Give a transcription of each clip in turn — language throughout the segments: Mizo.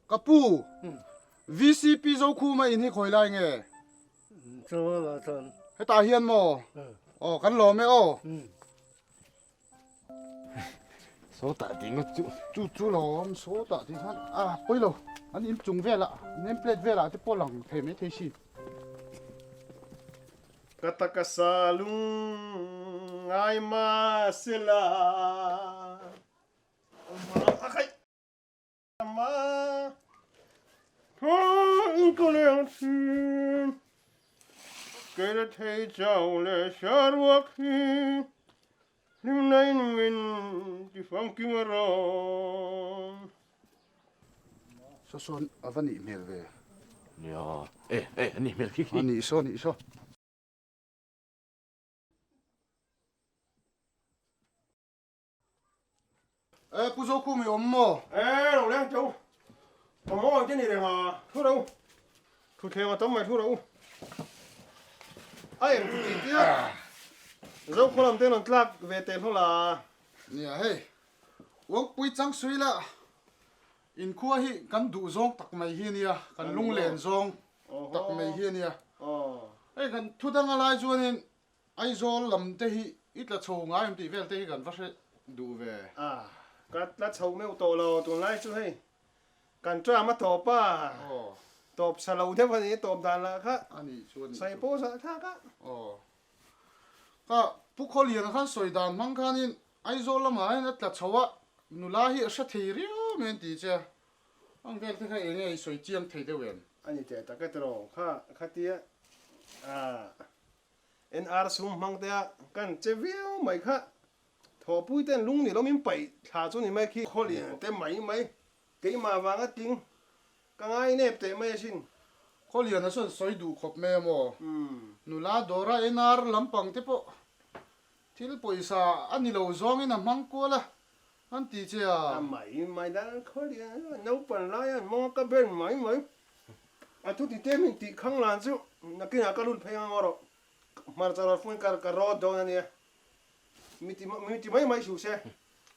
Ka pu, VCP Zokhuma in hi khawi lai nge? Hetah hian maw? Aw, kan lawm e aw. Sawtah tih ngawt chu. Chu chu lawm sawtah tih khan a pawi lo. An in chung velah name plate velah te pawh lang thei mai thei si. Ka takasa lung ngai mah sela. Saw sawn a va nih hmel ve. Nia, e e a nih hmel khi khi. A nih saw nih saw. E Pu Zokhum i awm maw? E lo leng teu. Ka maw ang te ni reng a, thu ro. Thutthleng a tam mai thu ro. A eng thu tih tia. Zokhaw lam te rawn tlak ve teh hlawl a. Nia hei, Uangpui chang sui la, inkhua hi kan duh zawng tak mai hi ania, kan lunglen zawng tak mai hi ania. Hei kan thu dang a lai chuanin Aizawl lam te hi i tla chho ngai em tih vel te hi kan va hre duh ve. A, ka tla chho meuh tawh lo, tunlai chu hei kan tram a tawp a, tawp sa lo deuh a ni, tawp dan lah kha sawi pawh zah thlak a. Aw, ka Pu Khawliana khan sawi dan hmang khanin Aizawl lamah hian a tla chho a, nula hi a hre thei riau mai an ti che a, ang vel te kha eng nge i sawi chiang thei deuh em? A ni teh tak e tiraw, kha khatia ah. NR sum hmang te a kan che viau mai kha thawhpui ten lung ni lo min paih thla chu ni mai khi. Khaw lian te mai mai keimah vanga tling ka ngai nep teh mai asin. Khaw lian a sawn sawi duh khawp mai a maw? Nula dawra NR lampang te pawh thil pawisa a ni lo zawngin a hmang kual a an ti che a. A mai mai dal khaw lian a naupan lai a mawng ka ben mai mai. A thu ti te min tih khang lan chu nakinah ka lut phei ang erawh hmarcha rawt fungin ka ka rawt dawn a nia. Mi ti mi ti mai mai suh se.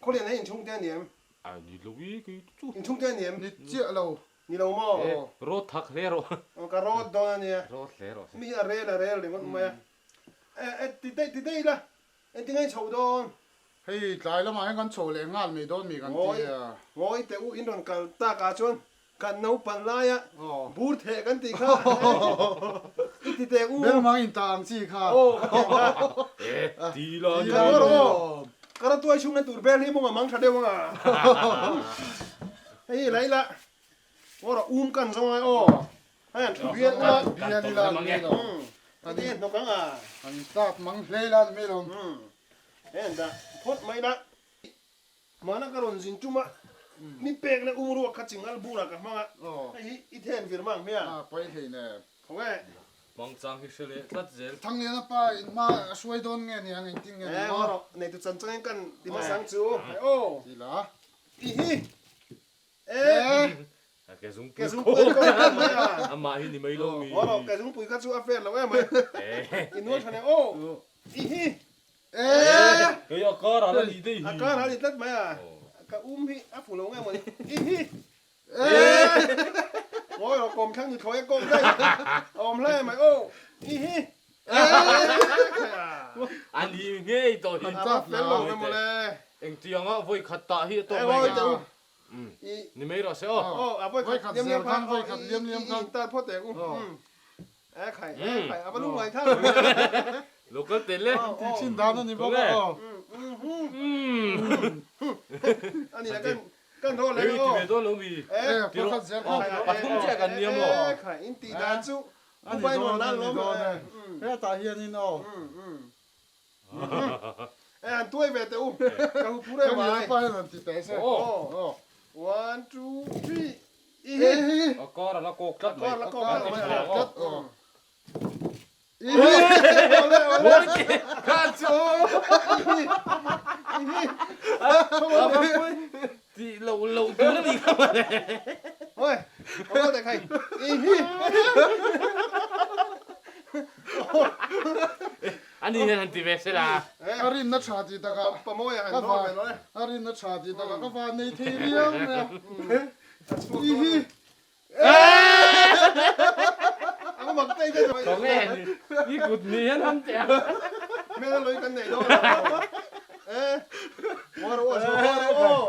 Khawlian hi inchhung te a ni em? A ni lo i kei chu. Inchhung te a ni em? Ni chiah lo. Ni lo maw? E, rawt thak hle rawh. Aw ka rawt dawn a nia. Rawt hle rawh se. Mi hi a rel a rel ringawt mai a. E, e ti daih ti daih la. Engtin nge i chhoh dawn? Hei tlai lamah hian kan chho leh nghal mai dawn mi kan ti a. Ngawi teh u in rawn kal tak ah chuan kan naupan laia bur theh kan tih kha i ti teh u. Belmang in tah ang chi kha. Aw ka tih kha. E ti la ni mai lo. Ka ra tuai chhung na tur bel hi mawng a mang tha deuh ang a. Hei hi lai la. Ngaw rawh um kan zawng ai aw. Hei an thu bial ula. Bial ila ni mai lo. An in hnawk ang a. An tap mang hle ila ni mai lo. Hei an dah phawt mai la. Hmana ka rawn zin tum a, mi pek leh um ruak kha chingal burah ka hmang a. Hei hi i then vir mang hmia. A pawi hlei ne. Khaw e. Hmangchang hi hre leh tlat zel. Thangliana pa in hma a hruai dawn nge ni ang engtin nge ni maw? E ngaw rawh, neitu chan changin kan ti hmasang chu. Hei aw. Ti la. Ti hi. E. Ke zungpui ko mai a. Amah hi ni mai lo mi. Aw rawh, ke zungpui kha chu a fair lo em mai. I nual than e aw. I hi. E. Hei a kar ah la ni daih hi. A kar ah ni tlat mai a. Ka um hi a fu lo nge mawni. I hi. E. Ngawi rawh, kawm thlang ni thlawi a kawm daih. A awm hle mai aw. I hi. E. A ni ngei tawh hi. A va fel lo ve mawle. Engtianga vawi khat tah hi a tawk mai nge. Ni mai rawh se aw. Aw, a vawi khat liam liam khan, vawi khat liam liam khan. Tar phawt eng u. E khai, e khai, a va lungngai thak. Lo kal tel e. Ti thin dan a ni bawk a aw. A ni la kan kan rawl eng aw. Ti ve dawn lo mi. E, vawi khat zel khan. Pathum chiah kan niam aw. E khai, in tih dan chu. A ni dawn, a ni dawn e. Hetah hianin aw. E han tuai ve teh u. Ka hu phur em ai. Pa hian han ti teh se. Aw. One, two, three. I hi. A kar a la kawk tlat mai. A kar a la kawk tlat mai. Tlat aw. I hi. Ole ole. Ka chu. I hi. Ti lo lo tur a ni kha mawle. Oi. Oi teh khai. I hi. A ni hian han ti ve se la. A rinna tha ti takah ka van a rinna tha ti takah ka van nei thei riau mai a. I hi. Ang mak tei te Ka nge ni kut ni hian ham teh a. Hmel a loi kan nei dawn lo. E War aw chu war aw.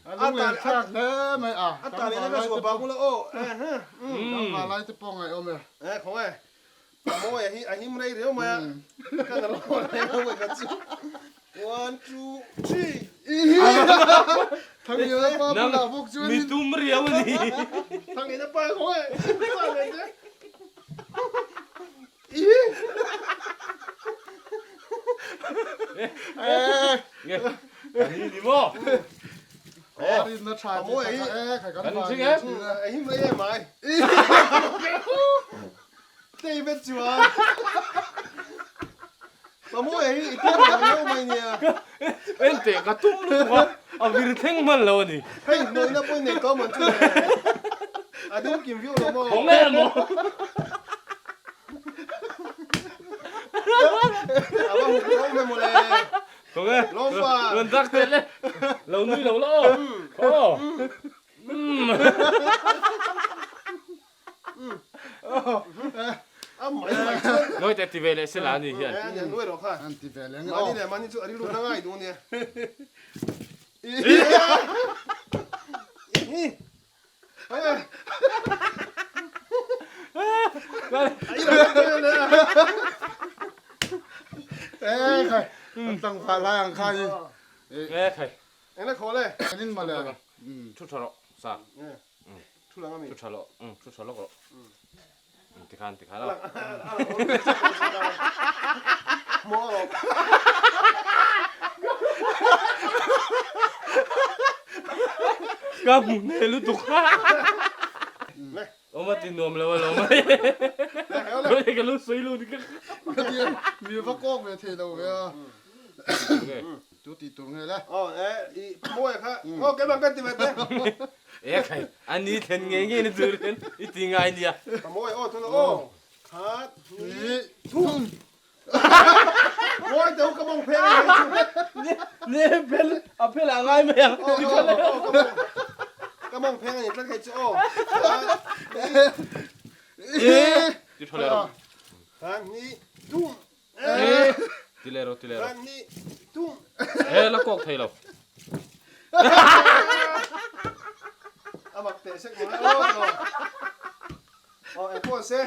A lunglen thlak hle mai a. A ta leh na ka suah bang ula aw. E he. Tlangval lai te pawh ngaih awm e. E khaw e. Mawi a hi a him rei riau mai a. Ka na lo rei lo mai ka chu. One two three. Thangliana pa bulah bawk chuan Mi tum riau a ni. Thangliana pa khaw e. Sa leh che. Nge ani ni maw. Rinna tha ti tak a e khai kan van thing e. A him rei em ai. Tei vet chuan. Pamawi hi i tum lo riau mai nia. En teh ka tum lutuk a, a vir thleng hman lo a ni. Hei hnawihna pawhin nei tawh man chu le. A dum kim viau lo maw? Khawnge maw? A va huk rawng ve mawle. Khawnge? Lawmpa. Rawn dak teh le. Lo nui lo la aw. Aw. Nawi te ti ve leh sela ani hian. An ti ve leh nge aw. Mani leh mani chu a rilru na ngai duh ania. Eh khai, an tlangval lai ang kha ni. Eh khai. Eng le khaw le. Kan in mawle. Thu tha rawh sa. Thu lang ami. Thu tha lo, thu tha lawk rawh. Tikhan tikhan a. Maw rawh. Ka hmu hne lutuk. Awm a ti nuam lo alawm. Ka lo sawi lo ni ka. Mi va kawk ve thei lo ve a. Tu tih tur nge le? Aw e i mawi kha aw keimah ka ti ve te. E khai a ni thlen ngei ngei na tur hian i ti ngai nia. Ka mawi aw tuna aw khat hnih thum. Mawi teu ka mawng phel a ni chu. Ne phel a phel ah ngai mai ang. Ka mawng pheng a ni tlat khai chu aw. Ti tha leh rawh. Khat hnih thum. Ti leh rawh, ti leh rawh. He la kawk thei lo. A mak teh sek mai aw aw. Aw eng pawh se.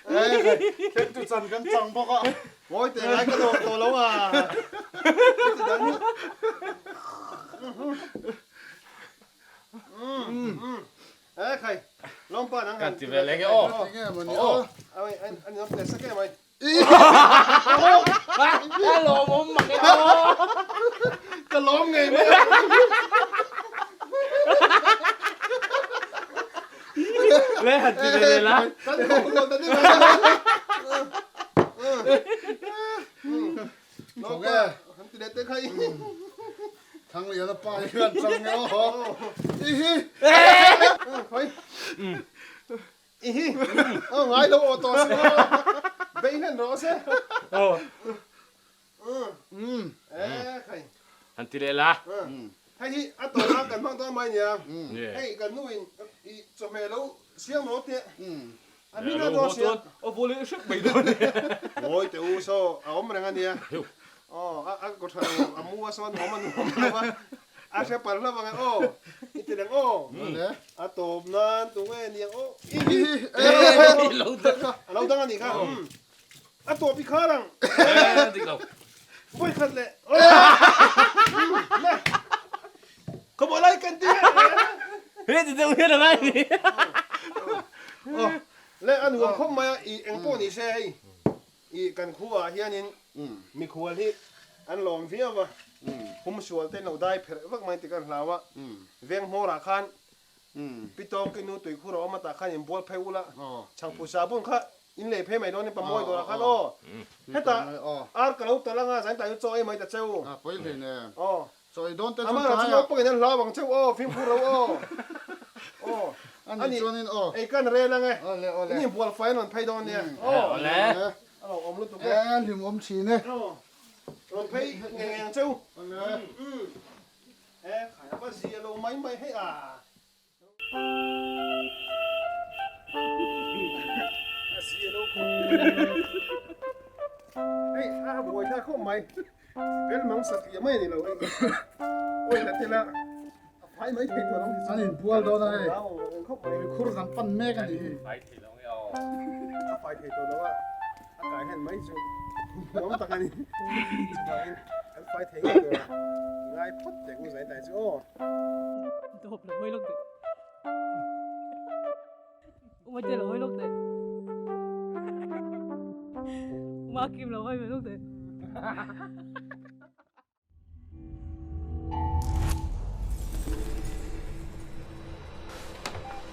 Thlen tu chan kan chang bawk a. Ngawi teh ngai ka dawr tawh lo a. Ti dan hi. Eh khai. Lawmpa nang han. Kan ti ve leh nge aw. Nge mawni aw. Ai an awm teh sek em ai. A lawmawm mak e aw. Ka lawm ngei mai a. Le han ti ve leh la. Kan thawk lo ta ni mai. Thawk e. Han ti leh te khai. Thangliana pa hi an chang nge aw. Ihi. Khoi. Ihi. Aw ngai lo aw tawh si aw. Bei hlen rawh se. Aw. Umm. Eh khai. Han ti leh la. Hei hi a tawh a kan hmang dawn mai nia. Hei kan nu in i chawhmeh lo siam rawh teh. A hming a dawn sia. Aw vaw leh hrep mai dawn e. Ngawi teh u saw a awm reng a nia. Aw a a kawthra lo a mu a sawn awm a nuam lo a. A hre palh hlauh ang e aw. I ti reng aw. A tawp nan tu nge niang aw. A lo dang a nih kha. A tawp i khar ang. Dik lo. Vawi khat leh. Le. Ka buai lai kan ti. He ti deuh hian a ngai ni. Le a nuam khawp mai a i eng pawh ni se hei. I kan khuaah hianin mikhual hi an lawm viau a, humsual te lo dai pherh vak mai tih kan hlau a, veng hmawrah khan Pi Tawk i nu tuikhur a awm atah khan in bual phei ula, chhangphu sabun kha in lei phei mai dawn in pamawi dawrah khan aw, hetah ar ka lo tal anga zain tah chu chaw ei mai ta cheu. Aw, amah chu naupangin an hlau ang cheu aw, fimkhur lo aw. Aw, ani ei kan rel ang e, in inbual fai an rawn phei dawn nia. Aw, a lo awm lutuk e. Hlim awm thin e. Rawn phei ngei ngei ang cheu. E, khai a va zia lo mai mai hei a. Hei a buai thlak khawp mai bel mang sa tih mai a ni lo hei awi la tela a fai mai thei tawh lo an inbual dawn a hei khur kan pan mek a nih hi a fai thei tawh lo a a kai hen mai chu nuam tak a ni chuvangin kan fai thei ngei tur a ngai phawt teh u zai tai chu aw. Dawp lo hawi lawk teh. Uma te lo hawi lawk teh. Uma kim lo hawi ve lawk teh.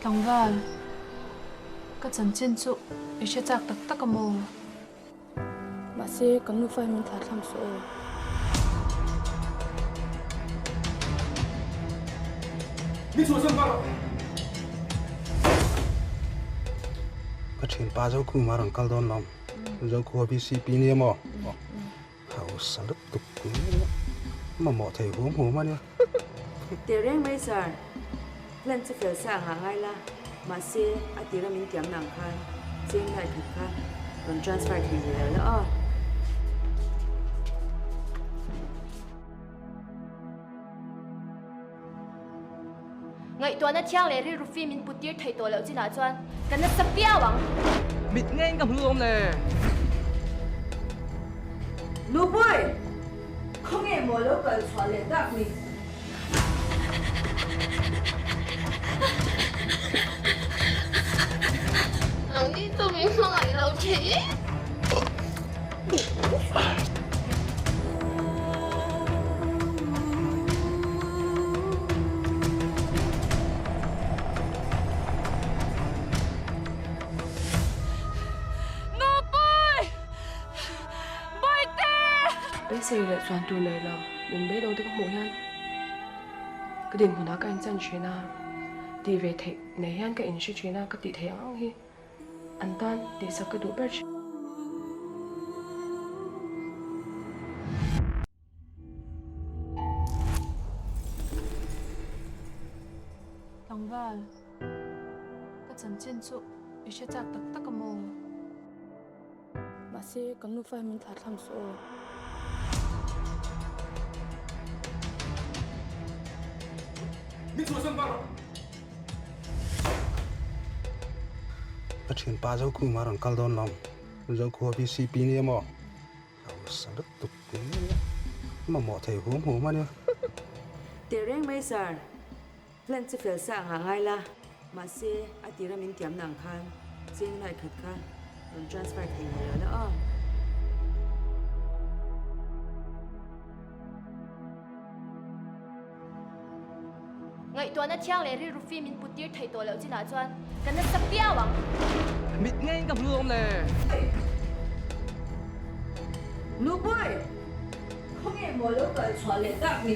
Tlangval, ka chanchin chu i hre chak tak tak a maw? Mahse, kan nufa hi min thlah thlam suh aw. Ni chhuah san var. Ka thianpa Zokhuma rawn kal dawn lawm. Zokhua VCP nia maw? Hausa lutuk mamawh thei huam huam a nia. Teh reng mai sir, plan chu fel sa angah ngai la, mahse a tira min tiamna ang khan cheng lai khat kha rawn transfer thei ve lo la aw. Ngaihtuahna thiang leh rilru fim in put tir thei tawh loh chinah chuan ka nasa piau ang. Mit ngeiin ka hmu awm le. Nupui! Khawnge maw lo kal chhuah leh tak ni? Nangni chu min hmangaih lo thei. Beisei leh chuan tur nei lo, nun beidawng te ka hmuh hian ka dinhmunah ka inchan thin a, tih ve theih nei hian ka inhre thin a, ka tih theih ang ang hi. An tan tihsak ka duh ber thin. Tlangval, ka chanchin chu i hre chak tak tak a maw? Mahse, kan nufa hi min thlah thlam suh aw. Min chhuahsan var rawh. Ka thianpa Zokhuma rawn kal dawn lawm. Zokhua VCP nia maw? Hausa lutuk mamawh thei huam huam a nia. Teh reng mai sir, plan chu fel sa angah ngai la, mahse a tira min tiamna ang khan cheng lai khat kha rawn transfer thei ngai lo la aw. Ngaihtuahna thiang leh rilru fim in put tir thei tawh loh chinah chuan ka nasa piau ang. Mit ngeiin ka hmu awm le. Nupui! Khawnge maw lo kal chhuah leh tak ni?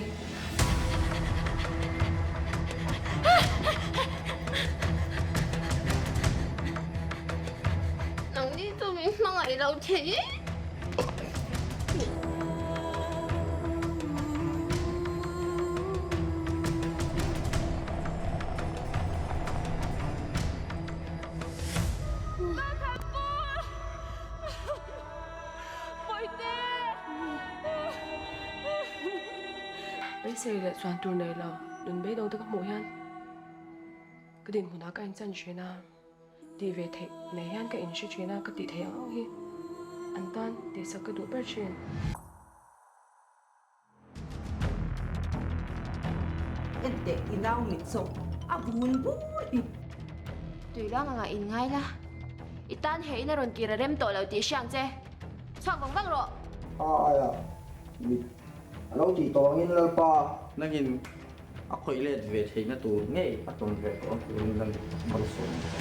Nangni chu min hmangaih lo thei. Beisei leh chuan tur nei lo nun beidawng te ka hmuh hian ka dinhmunah ka inchan thin a. Tih ve theih nei hian ka inhre thin a, ka tih theih ang ang hi an tan tihsak ka duh ber thin. Enteh i nau mit zawk a vun bur i. Tuilang angah in ngai la, i tan he in a rawn kir a rem tawh lo tih hria ang che. Chhuak vang vang rawh. A aia mit a lo tih tawh angin Lalpa. Nangin A khawih let ve theihna tur ngei a tawn ve tawh ang turin lan malsawm ang che.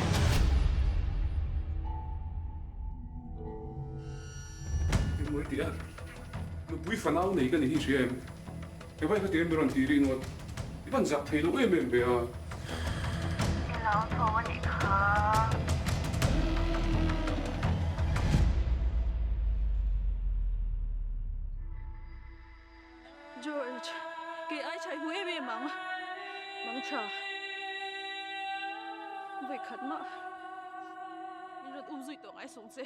Engmaw i ti a? Nupui fanau nei ka ni hi hria em? He vai kha tir mi rawn tih rih nuat i van zak thei lo em em ve a. I lo tho a nih kha. George, kei ai chhai hmu em em ang. Mang tha. Vawi khat mah min rawn um zui tawh ngai sawng che.